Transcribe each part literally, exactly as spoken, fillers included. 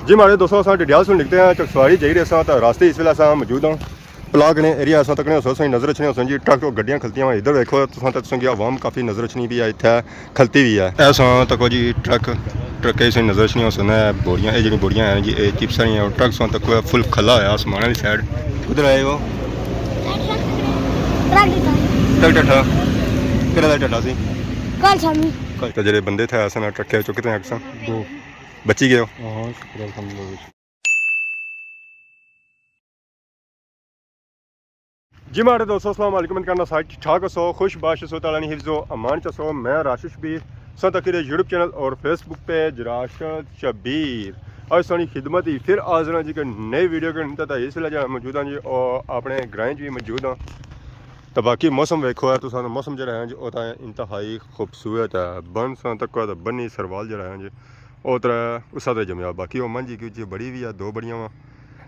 جی ماڑے دوستو، اساں ڈڈیال سوں نکلتے ہیں، چکسواری جائی رہے ساں، تو راستے اس ویلے اساں موجود ہاں۔ پلاک نے ایریا اساں تکنے ہوسو، اساں نظر اچھنے ہوسو جی، ٹرک گڈیاں کھلتیاں ہوئیں۔ ادھر ویکھو تساں، تے تساں کی عوام کافی نظر اچھنی بھی ہے، اتھے کھلتی بھی ہے۔ اے ساں تکو جی ٹرک، ٹرک اساں نظر اچھنی ہوسو نے بوریاں، اے جڑی بوریاں ہیں جی، اے چپس آلیاں، اور ٹرک ساں تکو فل کھلا ہویا آسمان والی سائیڈ۔ کدھر آئے ہو؟ ٹرک ٹٹھا۔ ٹرک ٹٹھا؟ کہڑا دا ٹٹھا سی؟ کل شامی۔ کل۔ تے جڑے بندے تھے اساں ٹرکے چکتے ہیں اکساں۔ دو۔ بچی گئے ہو؟ ہاں، شکر الحمدللہ۔ جی ماڑے دوستو، السلام علیکم، امید کرنا سارے ٹھیک ٹھاک ہوسو، خوش باش ہوسو، تعالیٰ نی حفظ و امان چ ہوسو۔ میں راشد شبیر، تساں تکی رہے یوٹیوب چینل اور فیس بک پیج راشد شبیر۔ اج تساں نی خدمت ہی پھر حاضر ہاں جی کہ نئی ویڈیو کے نتے۔ تے اس ویلے جڑا موجود ہاں جی، او اپنے گرائیں چ بھی موجود ہاں۔ تے باقی موسم ویکھو ہے تساں، موسم جڑا ہے جی، او تاں انتہائی خوبصورت ہے۔ بن ساں تکو تے بنی سروال جڑا ہے جی، او ترے اسا تے جمیا، باقی او منجھ کی بڑی وی ہے، دو بڑیاں واں۔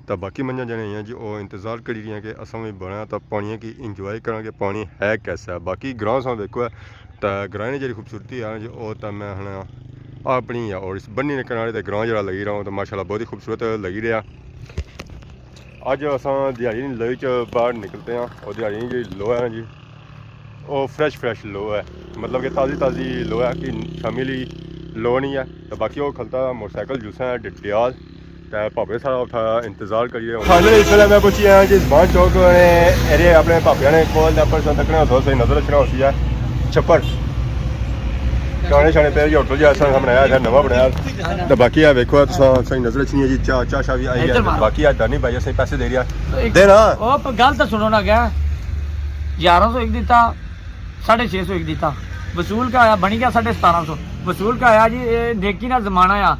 تاں باقی منجھاں جنے ہیں جی، او انتظار کری رہیاں کہ اساں وی بڑاں تاں پانیاں کی انجوائے کراں کہ پانی ہے کیسا ہے۔ باقی گراں ساں ویکھو ہے، تاں گراں نی جڑی خوبصورتی ہے جی، او تاں میں ہن اپنی ہے، اور اس بنی نے کنارے تے گراں جڑا لگی رہا ہوں، تاں ماشاءاللہ بہت ہی خوبصورت لگی رہا۔ اج اساں دیہاڑی نی لوئی چ باہر نکلتے ہیں، اور دیہاڑی نی جڑی لو ہے نا جی، او فریش فریش لو ہے، مطلب کہ تازی تازی لو ہے، کہ شامی لی لو نہیں ہے۔ تے باقی او کھلتا موٹر سائیکل جسا ہے ڈڈیال، تے پاپے سارا اتھا انتظار کری رہے ہوں۔ فائنلی اس ویلے میں پہنچی آیا جی زبان چوک نے ایریا اپنے پاپیاں نے کول، تے پرسوں تکنے ہوسو، صحیح نظر اچھنا ہوسی ہے چھپر۔ گانے شانے پہ ہوٹل جیسا بنایا ہے، نواں بنایا۔ تے باقی ہے ویکھو تساں، صحیح نظر اچھنی ہے جی، چاہ، چاہ شاہ بھی آئی ہے۔ ادھر مارو۔ باقی ہے دانی بھائی اسے پیسے دے رہیا۔ ایک دے نا۔ او پ-، گل تو سنو نا، کیا گیارہ سو ایک دیتا، ساڑھے چھ سو ایک دیتا، وصول کا آیا، بنی گیا ساڑھے ستارہ سو۔ وصول کا آیا جی، اے نیکی نا زمانہ آ،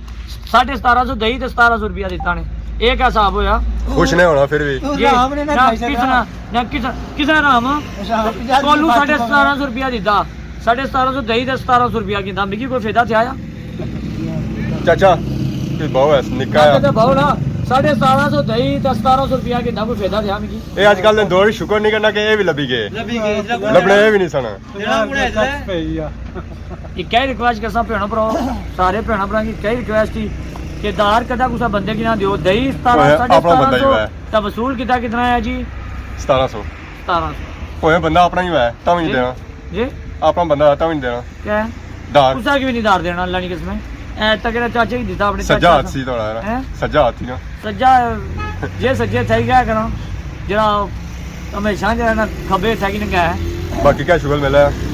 ساڑھے ستارہ سو دئی تے ستارہ سو روپیہ دیتا نے۔ اے کیا حساب ہویا؟ خوش نہیں ہونا پھر بھی۔ یہ حرام نے نہ نہ کھائی کس سکنا۔ نہ، نہ کس، کس حرام آ؟ حرام یار، کولو ساڑھے ستارہ سو روپیہ دیتا، ساڑھے ستارہ سو دئی تے ستارہ سو روپیہ کیتا، مکی کوئی فائدہ تھیا آ؟ چاچا، کوئی بہو ہے، نکا میں ہے۔ کہتا بہو نا، ساڑھے ستارہ سو دئی تے ستارہ سو روپیہ کیتا، کوئی فائدہ تھیا مکی؟ اے اج کل دے دور شکر نہیں کرنا کہ اے بھی لبھی گئے۔ لبھی گئے، لبھی گئے۔ لبنے اے بھی نہیں سنا۔ جناب، پڑھے جائے۔ اکے ریکویسٹ کرساں بھیناں بھراؤ، سارے بھیناں بھراؤں کی اکے ریکویسٹ ہی کہ دار کدا کسا بندے کی نہ دیو، دئی ستارہ، اوئے، ساڑھے اپنا ستارہ بندہ ہی سو، ہویا ہے۔ تے وصول کیتا کتنا ہے جی؟ ستارہ سو۔ ستارہ سو۔ اوئے، بندہ اپنا ہی ہویا ہے، تاں وی نہیں جی۔ دینا۔ جی؟ اپنا بندہ ہے، تاں وی نہیں دینا۔ کیا ہے؟ دار۔ کسا کی بھی نہیں دار دینا، اللہ نی قسم ہے۔ اے تکڑا چاچے کی دیتا اپنے سجا چاچے ہاتھ سی تھوڑا، ہیں؟ سجا ہاتھ سی نا۔ سجا، جے سجے تھے کیا کرنا؟ جڑا ہمیشہ جڑا نا کھبے تھے کی نہ کیا ہے؟ باقی کیا شغل ملا ہے؟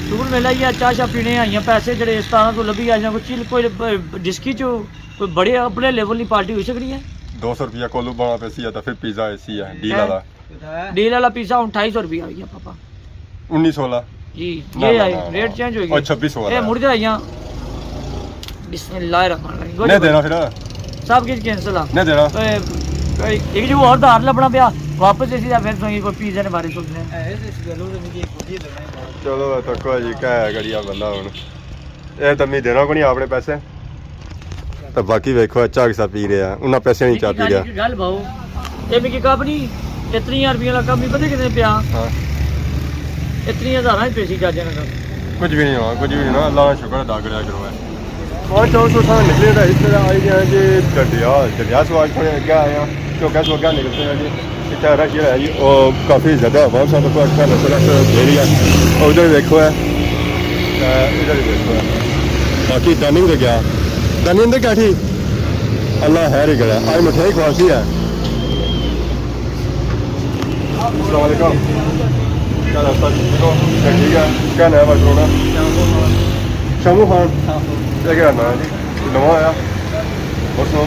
شغل ملا یہ چاہ شاہ پینے آئیاں، پیسے جڑے ستارہ سو لبھی آئیاں، کوئی چیز، کوئی ڈسکی چو کوئی بڑے اپنے لیول نی پارٹی ہوئی سکتی ہے؟ دو سو روپیہ کولو بنا پیسی ہے، تو پھر پیزا ایسی ہے، ڈیل ہیں؟ والا۔ ڈیل والا پیزا ہن اٹھائی سو روپیہ آئی گیا پاپا۔ انیس سو والا؟ جی، نہ، یہ نہ، آئی، نہ، ریٹ نہ۔ چینج ہوئی گیا۔ او، چھبیس سو والا۔ اے مڑ جائیاں۔ بسم اللہ الرحمن الرحیم۔ نہیں دینا پھر۔ سب کچھ کینسل آ۔ نہیں دینا۔ اے، اے، ایک جو اور دار لبنا پیا، واپس اسی دا پھر سوئی کوئی پیزے نے بارے سوچنے۔ چلو، تکو جی، کیا ہے گڑیا بندہ ہن۔ اے تاں میں دینا کو نہیں اپنے پیسے۔ تے باقی ویکھو، چاہ کسا پی رہیا، انہاں پیسے نہیں چاہ پی رہیا۔ گل بھاؤ، اے مکی کپ نہیں، اتنی روپیہ والا کپ نہیں پتہ کتنے پیا؟ ہاں۔ اتنی ہزاراں ہی پیسی چاچے نے کپ۔ کچھ بھی نہیں ہوا، کچھ بھی نہیں ہوا، اللہ کا شکر ادا کریا کرو ہے۔ پانچ چار سو سال نکلے تھا، اس طرح آئی گیا جی ڈڈیال، ڈڈیال سے آج تھوڑے اگے آئے ہیں، کیونکہ سو اگے نکلتے ہیں جی۔ اتھا رش جیہڑا ہے جی، او کافی زیادہ عوام ساں، تکو اچھا نظر اچھا دے رہی ہے۔ او ادھر دیکھو ہے، تے ادھر دیکھو ہے۔ باقی دانی تے گیا، دانی اندر کیا تھی؟ اللہ خیر ہی کرے، آج مٹھائی کھواسی ہے۔ السلام علیکم۔ کیا حال ہے؟ ٹھیک ہو؟ ٹھیک ہے۔ کیا نام ہے بھائی تمہارا؟ شامو خان۔ شامو خان۔ شامو۔ یہ کیا نام ہے جی؟ نواں آیا۔ اور سناؤ،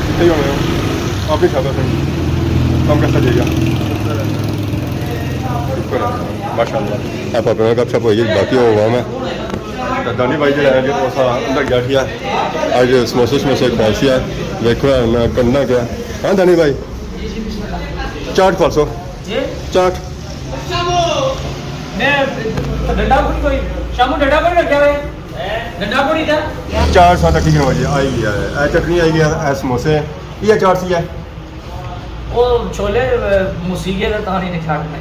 کتنے ہو گئے ہو؟ آپ بھی کھاتا صحیح۔ کم کیسا جائے گا؟ شکر ہے۔ ماشاءاللہ۔ آپ اپنا گپ شپ ہوئی گئی، باقی وہ عوام ہے۔ تو دانی بھائی جڑا ہے جی، وہ سا اندر گیا تھی۔ اج سموسے سموسے کھواسی ہے۔ دیکھو ہے، میں کرنا کیا۔ ہاں دانی بھائی؟ چاٹ کھواسو۔ جی؟ چاٹ۔ میں ڈنڈا کو نہیں کوئی، شامو ڈنڈا کو نہیں رکھا ہوئے؟ ڈنڈا کو نہیں تھا؟ چاٹ ساں تک کتنے بجے آئی گیا ہے؟ اے چٹنی آئی گیا، اے سموسے، یہ چاٹ سی ہے؟ وہ چھولے، اے، موسی گئے تھے، تاں نہیں نکھا میں۔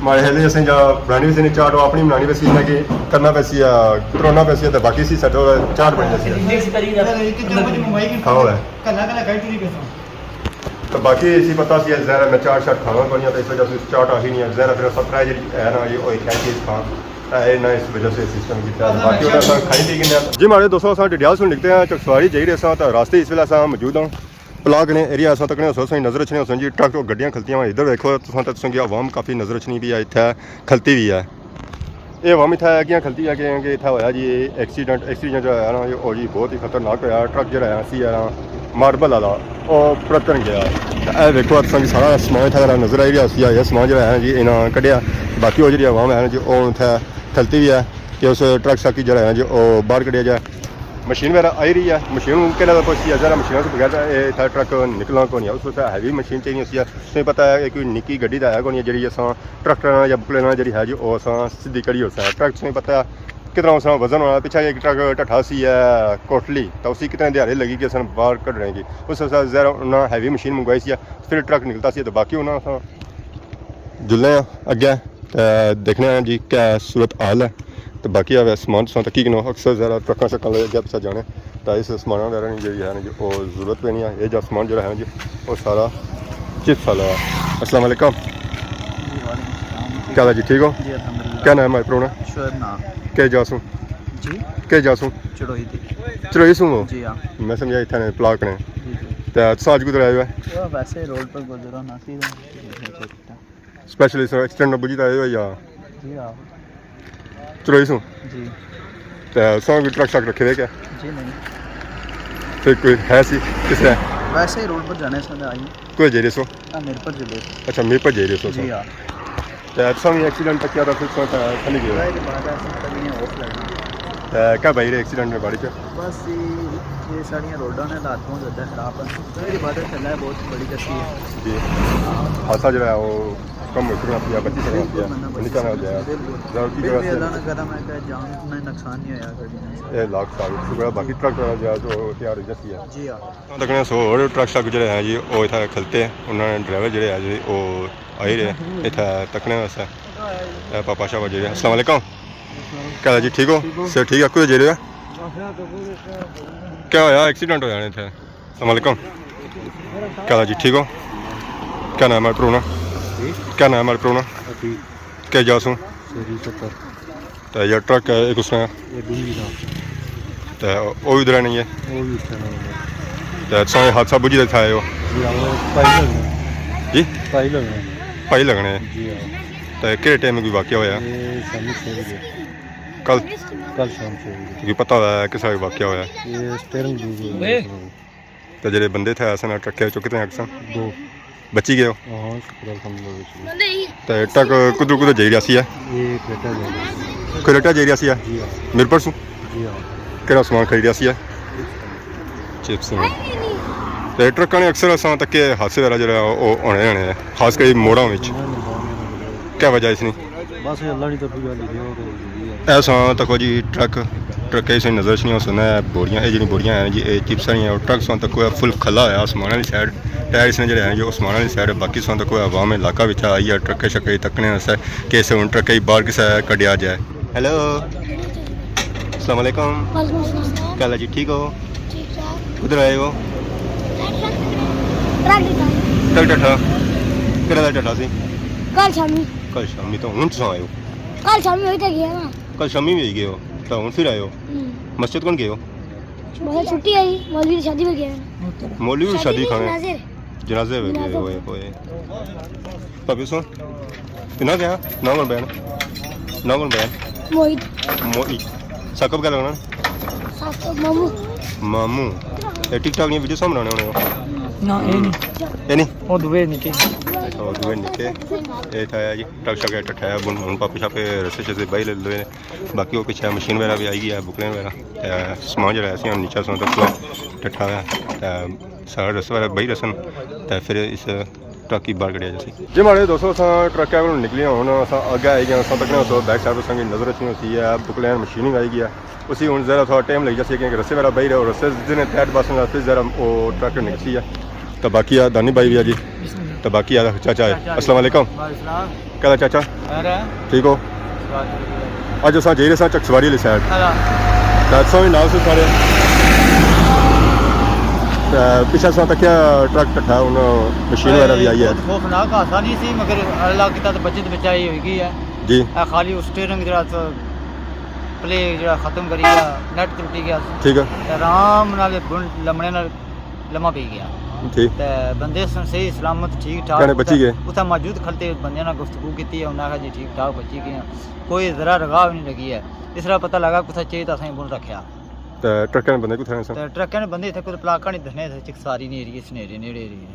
ماڑے ہیلے اسیں جا بنانی ویسی نی چاٹ، او اپنی بنانی ویسی، انہاں کی کرنا پیسی آ، ترونا پیسی آ، تے باقی سی سیٹ ہو چاٹ بنی جاسی آ۔ مکس کری دا۔ ایک چمچ موبائل کی کھاؤ ہے۔ کلا کلا کھائی ٹری پیسا۔ تو باقی اسی پتہ سی زہرا میں چاٹ شاٹ کھانا کونی آ، تو اس وجہ سے چاٹ آخی نہیں آ۔ زہرا پھر سب ترے جڑی ہے نا، یہ اوہی کھائی چیز کھان، اے نہ اس وجہ سے سسٹم کیتا۔ باقی انہاں سا کھائی پی گئے۔ جی ماڑے دوستو، اساں ڈڈیال سوں نکلتے ہیں، چکسواری جائی رہے ساں، تو راستے اس ویلے اساں موجود ہاں۔ پلاک نے ایریا اساں تکنے ہو سو، تساں نظر اچھنے ہو سو جی، ٹرک اور گڈیاں کھلتیاں ہوئیں۔ ادھر دیکھو تساں، تے تساں کی عوام کافی نظر اچھنی بھی ہے، اتھے کھلتی بھی ہے۔ اے عوام اتھے کیاں کھلتی ہے؟ کیونکہ اتھے ہویا جی ایکسیڈنٹ، ایکسیڈنٹ جو ہویا نا، او جی بہت ہی خطرناک ہویا۔ ٹرک جڑا ہے سی ہے نا ماربل والا، او پرتن گیا۔ تے اے ویکھو تساں کی سارا سامان اتھے جڑا نظر آئی رہیا سی، اے سامان جڑا ہے جی انہاں کڈیا۔ باقی او جڑی عوام ہے نا جی، او اتھے کھلتی بھی ہے کہ اس ٹرک شک جڑا ہے نا جی، او باہر کڈیا جائے۔ مشین وغیرہ آئی رہی ہے، مشین ہوں کہڑا دا پہنچی ہے، ذرا مشیناں سے بغیر تے اے اتھا ٹرک نکلنا کونی ہے۔ اس واسطے ہیوی مشین چاہیے ہوسی ہے۔ تساں پتہ ہے کہ کوئی نکی گڈی تے ہے کونی ہے جڑی اساں ٹریکٹر نال یا بکلے نال جڑی ہے جی او اساں سدھی کری ہوساں۔ ٹرک تساں پتہ ہے کتنا اساں وزن ہونا، پچھے ایک ٹرک ٹٹھا سی ہے کوٹلی، تو اسی کتنے دیہاڑے لگی کہ اساں باہر کڈنے کی۔ اس واسطے ذرا انہاں ہیوی مشین منگوائی سی ہے، پھر ٹرک نکلتا سی، تو باقی انہاں اساں جلنے آں اگے، تے دیکھنے آں جی کیا صورت حال ہے۔ تے باقی آ سامان تساں تکی کنو، اکثر ذرا ٹرکاں شکاں لے اگے پچھے جانے، تے اس سامان وغیرہ نی جیڑی ہے نا جی، او ضرورت پینی ہے۔ اے جا سامان جیڑا ہے نا جی، او سارا چپس والا ہے۔ السلام علیکم۔ جی، وعلیکم السلام۔ کیا حال ہے جی، ٹھیک ہو؟ جی، الحمدللہ۔ کیا نام ہے پرونا؟ شعیب نام۔ کیا جا سوں؟ جی؟ کیا جا سوں؟ چڑوئی تھی۔ چڑوئی سوں ہو؟ جی ہاں۔ میں سمجھا اتھا نے پلاک نے۔ جی، جی۔ تے تساں اج کدھر آئے ہو؟ وہ ویسے روڈ پر گزرا نا سی۔ اسپیشلی سر ایکسیڈنٹ نہ بجی تے آئے ہو یا؟ جی ہاں۔ چلو اس۔ جی۔ تے ساں کوئی ٹرک شرک رکھے دے کیا؟ جی نہیں۔ پھر کوئی ہے سی کس طرح؟ ویسے ہی روڈ پر جانے سن آئی۔ کوئی جائی رہے سو؟ ہاں، میرپور جائی رہے۔ اچھا، میرپور جائی رہے سو۔ جی ہاں۔ تے ساں بھی ایکسیڈنٹ تک کیا تھا، پھر ساں تھلی گئے؟ ظاہر بات ہے، اساں تک نہیں ہوش لگنا۔ تے کیا بھائی رہے ایکسیڈنٹ میں بارش؟ بس یہ، یہ ساڑیاں روڈاں نے حالات بہت زیادہ خراب ہیں۔ ظاہر بات ہے، چلا ہے بہت بڑی غلطی ہے۔ جی۔ حادثہ جڑا ہے وہ کم ہو سکنا پیا، بچی سکنا پیا، بالکل بندہ بچی نکلنا سکنا جائے۔ پیا۔ بالکل۔ ذرا کی بالکل جگہ اللہ نہ کرا، میں کہا جان میں نقصان نہیں ہویا کبھی۔ اے لاکھ سال شکر ہے، باقی ٹرک والا جائے تو تیار ہو جاتی ہے۔ جی ہاں۔ تکنے سو ہور ٹرک شرک جڑے ہیں جی، وہ اتھا کھلتے ہیں، انہاں نے ڈرائیور جڑے ہیں جی، وہ آئی رہے اتھا تکنے واسطے۔ اے پاپا شاپا جڑے۔ السلام علیکم۔ کیا حال ہے جی، ٹھیک ہو؟ ٹھیک ہو؟ سر ٹھیک ہے، کدھر جائی رہے ہو؟ کیا ہویا، ایکسیڈنٹ ہویا نے اتھے؟ السلام علیکم۔ کیا حال ہے جی، ٹھیک ہو؟ کیا نام ہے پرونا؟ جی؟ کیا نام ہے پرونا؟ عتیق۔ کیا جا سوں؟ سری ستر۔ تے یہ ٹرک ہے، ایک اس نے۔ یہ ڈونگی تھا۔ تے وہ بھی ادھر نہیں ہے۔ وہ بھی اتھا نہیں ہے۔ تے سارے حادثہ بجھی تے تھا ہے وہ۔ جی ہاں، وہ پائی لگنے۔ جی؟ پائی لگنے۔ پائی لگنے۔ جی ہاں۔ تے کہڑے ٹائم کوئی واقعہ ہویا؟ یہ شامی چھ بجے۔ کل؟ کل شام چھ بجے۔ کوئی پتہ ہویا ہے کس طرح واقعہ ہویا؟ یہ سٹیئرنگ لوز ہوئی ہے۔ تے جڑے بندے تھے اساں نا ٹرکے وچوں کتنے اکساں؟ دو۔ بچی گئے ہو؟ ہاں، شکر الحمدللہ بچی گئے۔ تے ٹرک کدھر کدھر جائی رہیا سی ہے؟ یہ کریٹا جائی رہیا سی۔ کریٹا جائی رہیا سی ہے؟ جی ہاں۔ میرپور سوں؟ جی ہاں۔ کہڑا سامان خرید رہیا سی ہے؟ چپس۔ تے ٹرکاں نے اکثر اساں تک کے حادثے وغیرہ جڑا او ہونے ہونے ہیں، خاص کر موڑاں وچ۔ کیا وجہ اس نی؟ بس یہ اللہ نی طرفوں جو لکھی ہو تو ہوئی ہے۔ اے ساں تکو جی ٹرک، ٹرک ایسے نظر نہیں ہو سنا ہے، بوریاں، اے جڑی بوریاں ہیں جی، اے چپس والیاں، اور ٹرک ساں تکو ہے فل کھلا ہویا آسمان والی سائیڈ، ٹائر اس نے جڑے ہیں جو آسمان والی سائیڈ، باقی ساں تکو ہے عوام علاقہ وچ آئی ہے، ٹرکے شکے تکنے واسطے کہ اسے ہن ٹرکے باہر کسے کڈیا جائے۔ ہیلو۔ السلام علیکم۔ وعلیکم السلام۔ کیا حال ہے جی، ٹھیک ہو؟ ٹھیک ٹھاک۔ کدھر آئے ہو؟ ٹرک ٹھا۔ ٹرک ٹھا۔ کہڑا دا ٹھا سی؟ کل شامی۔ کل شامی تو ہن تساں آئے ہو؟ کل شامی ہوئی تے گیا نا۔ کل شامی بھی گئے ہو؟ تو ہن پھر آئے ہو؟ ہوں۔ مسجد کون گئے ہو؟ بس چھٹی آئی، مولوی دی شادی پہ گیا نا۔ مولوی دی شادی کھانے؟ جنازے۔ جنازے پہ گئے ہوئے، ہوئے۔ بھابی سن، کنا کیا؟ ناں کون بین؟ ناں کون بین؟ موہت۔ موہت۔ ثاقب کیا لگنا؟ ثاقب مامو۔ مامو۔ اے ٹک ٹاک نی ویڈیو ساں بنانے ہونے ہو؟ نہ، اے نہیں۔ اے نہیں؟ او دوے نکے۔ اچھا، او دوے نکے۔ اے تھا جی، ٹک شک ٹٹھایا، بن، بن پاپے شاپے، رسے شسے بائی لے لوے۔ باقی او پچھے مشین وغیرہ بھی آئی گئی ہے، بکلے وغیرہ۔ تے سامان جڑا ہے، اسی ہن نیچے ساں تک ٹٹھا ہوا ہے۔ تے سارا رسے وغیرہ بائی رسن۔ تے پھر اس ٹرک کی باہر کڈیا جاسی۔ جی ماڑے دوستو، اساں ٹرک کولوں نکلی ہن، اساں اگے آئی گئے، اساں تکنے اسو بیک سائیڈ اساں کی نظر اچھنی ہوسی ہے، بکلین مشین ہی آئی گئی ہے۔ اسی ہن ذرا تھوڑا ٹائم لگی جاسی، کیونکہ رسے وغیرہ بائی رہے، اور رسے جتنے تحت بس ہونا، پھر ذرا او ٹرک نکسی ہے۔ تو باقی آ دانی بھائی بھی آ جی۔ تو باقی آ چاچا ہے۔ السلام علیکم۔ وعلیکم السلام۔ کیا حال ہے چاچا؟ خیر ہے؟ ٹھیک ہو؟ بس ٹھیک ہے۔ اج اساں جائی رہے ساں چکسواری والی سائیڈ۔ ہاں۔ تے اساں وی نال سے سارے۔ تے پچھے اساں تکیا ٹرک ٹٹھا، ہن مشین وغیرہ وی آئی ہے۔ بہت خوفناک حادثہ نہیں سی، مگر اللہ کیتا تے بچت بچائی ہوئی گئی ہے۔ جی۔ اے خالی او سٹیئرنگ جیڑا تے پلے جیڑا ختم کری گیا، نیٹ ترٹی گیا۔ ٹھیک ہے۔ تے آرام نال بن لمنے نال لمحہ پئی گیا۔ ٹھیک۔ تے بندے سن صحیح سلامت ٹھیک ٹھاک کہنے بچی اتھے، گئے؟ اتھے موجود کھلتے بندیاں نال گفتگو کیتی ہے، انہاں آکھیا جی ٹھیک ٹھاک بچی گئے ہیں، کوئی ذرا رگا وی نہیں لگی ہے۔ اس طرح پتہ لگا کتھے چاہیے تے اساں بن رکھیا۔ تے ٹرکاں نے بندے کتھے نے سن؟ تے ٹرکاں نے بندے اتھے کوئی پلاکاں نہیں دسنے تھے، چکساری نہیں ایریے، سنیرے نیڑے ایریے۔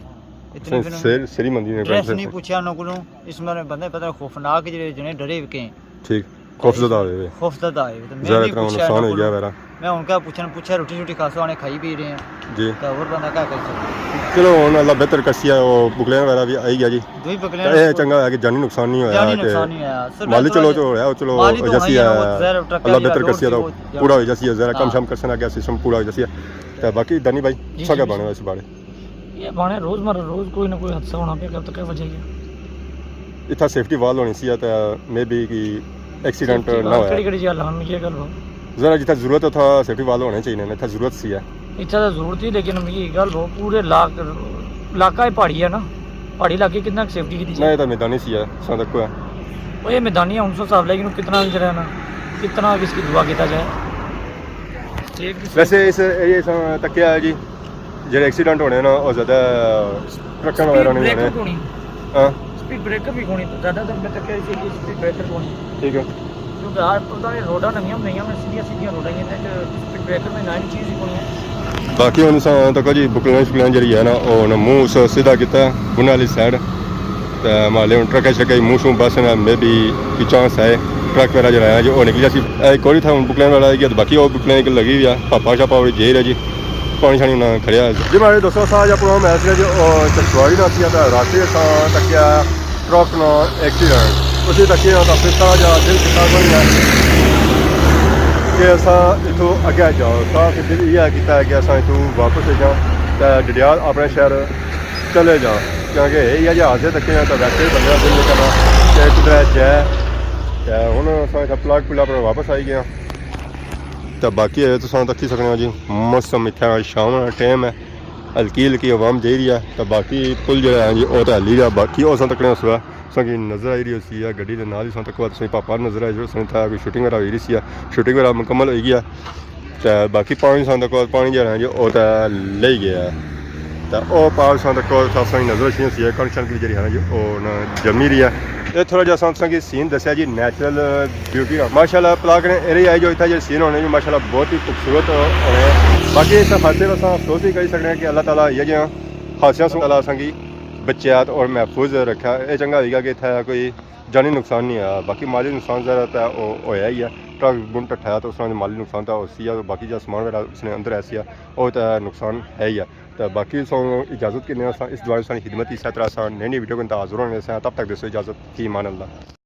اتنی سن پھر سیر-، سیری مندی نے ڈریس بندے نہیں سے۔ پوچھیا انہاں کولوں، اس میں بندے پتہ خوفناک جڑے جنے ڈرے وکے۔ ٹھیک۔ خوفزدہ ہوئے ہوئے۔ خوفزدہ ہوئے ہوئے۔ تے میں ظاہر نہیں اتنا پوچھیا نقصان انہاں ہو گیا کولوں۔ میرا۔ میں ہن کیا پوچھن، پوچھیا روٹی شوٹی کھاسو آنے کھائی پی رہے ہیں۔ جی۔ تے ہور بندہ کیا کری سکتا؟ چلو ہن اللہ بہتر کرسی ہے، او بکلین وغیرہ وی آئی گیا جی۔ دوئی بکلین تے اے چنگا ہے کہ جانی نقصان نہیں ہویا جانی کہ نقصان نہیں ہویا۔ سر، مالی چلو جو ہویا، او چلو مالی تو جیسی ہوئی ہے، ہے، وہ ظاہر ٹرک اللہ والی بہتر روڈ کرسی ہے تے وہ پورا ہو جاسی ہے، ذرا کم ہاں۔ شم کرسن لگا، سسٹم پورا ہو جاسی ہے۔ تے باقی دانی بھائی، جی، تساں جی، کیا جی۔ بانے ہو اس بارے؟ یہ بانے روز مرہ روز کوئی نہ کوئی حادثہ ہونا پیا، کب تک وجہ ہے؟ اتھا سیفٹی وال ہونی سی تے مے بی کہ ایکسیڈنٹ سیفٹی نہ وال ہویا۔ کیڑی کیڑی جگہ لانا، یہ گل بہت۔ ذرا جتھا ضرورت ہے، اتھا سیفٹی وال ہونے چاہیے نے، اتھا ضرورت سی ہے۔ اتھا تو ضرورت ہی، لیکن یہ گل بہت پورے علاق-، علاقہ ہی پہاڑی ہے نا، پہاڑی علاقے کتنا سیفٹی کی نہ، چاہیے؟ یہ تو میدانی سی ہے، ساں تک کوئی۔ وہ یہ میدانی ہے، ہن سو صاحب، لیکن کتنا بھی رہنا، کتنا بھی اس کی دعا کیتا جائے۔ ٹھیک۔ ویسے اس ایریے ساں تکیا ہے جی، جیڑے ایکسیڈنٹ ہونے نا، او زیادہ ٹرکاں وغیرہ نہیں ہونے۔ سپیڈ بریکر کونی۔ ہاں۔ سپیڈ بریکر بھی کونی، زیادہ تر میں تکیا اسی ایریے سپیڈ بریکر کونی۔ ٹھیک ہے۔ کیونکہ آج پتہ نہیں روڈاں نویاں بنائیاں نے، سیدھیاں سیدھیاں روڈاں، اندے چ سپیڈ بریکر میں نائن چیز ہی کونی ہے۔ باقی ہن اساں تکو جی بکلین شکلین جیڑی ہے نا، او ہن منہ اس سیدھا کیتا بنا آلی سائیڈ۔ تے مالے ہن ٹرکے شرکے منہ شوں بس نا، مے بی کوئی چانس ہے ٹرک وغیرہ جیڑا ہے جو او نکلی جاسی۔ اے کوئی تھا ہن بکلین والا آئی گیا، تے باقی او بکلین اک لگی ہوئی ہے، پاپا شاپا اوڑی جائی رہا جی، پانی شانی نہ کھڑیا ہے۔ جی ماڑے دوستو، اساں اج پروگرام ایسا ہے جو، او، چکسواری نا سی تے راتی اساں تکیا ٹرک نا ایکسیڈنٹ۔ اسی تکیا تے پھر سارا جا دل کتا کوئی ہے کہ اساں اتھوں اگے جاؤ۔ اساں پھر دل یہ کیتا ہے کہ اساں اتھوں واپس جاؤ تے ڈڈیال اپنے شہر چلے جاؤ، کیونکہ یہ جہازے تکے ہیں تو ویسے بندے دل نہیں کرنا کہ کدھر جائے۔ تے ہن اساں اتھا پلاٹ پلا پر واپس آئی گیا۔ تے باقی ہے تساں تکی سکنے ہو جی، موسم اتھا شام نا ٹائم ہے، ہلکی ہلکی عوام جائی رہی ہے۔ تے باقی پل جڑا ہے جی، او تے ہلی رہا، باقی او اساں تکنے اس ویلے اساں کی نظر آئی رہی ہوسی ہے، گڈی دے نال ہی اساں تکو تساں پاپا نظر آئی رہی، اساں اتھا کوئی شوٹنگ وغیرہ ہوئی رہی سی ہے، شوٹنگ وغیرہ مکمل ہوئی گیا۔ تے باقی پانی ساں تکو، پانی جیڑا ہے جو او تے لئی گیا ہے۔ تے او پار ساں تکو تساں نظر اچھنی ہوسی ہے، کن شن کی جیڑی ہے نا جو او نا جمی رہی ہے۔ اے تھوڑا جہا اساں تساں کی سین دسیا جی نیچرل بیوٹی نا۔ ماشاءاللہ پلاک نے ایریا ہے جو اتھا جیڑے سین ہونے جو ماشاءاللہ بہت ہی خوبصورت ہونے۔ باقی اس حادثے پر اساں افسوس ہی کری سکنے کہ اللہ تعالیٰ یہ جہاں حادثیاں سوں اللہ اساں کی بچیات اور محفوظ رکھا۔ اے چنگا ہوئی گیا کہ اتھا کوئی جانی نقصان نہیں ہویا، باقی مالی نقصان ذرا تے او ہویا ہی ہے۔ ٹرک بن ٹٹھایا تے اس نے مالی نقصان تے ہوسی ہے، باقی جا سامان وغیرہ اس نے اندر ایسی ہے، او تے نقصان ہے ہی ہے۔ تے باقی سو اجازت کنے اساں اس دوارے سانی خدمت ہی، اس طرح اساں نئی نئی ویڈیو کے اندر حاضر ہونے سے، تب تک دیسو اجازت، فی امان اللہ۔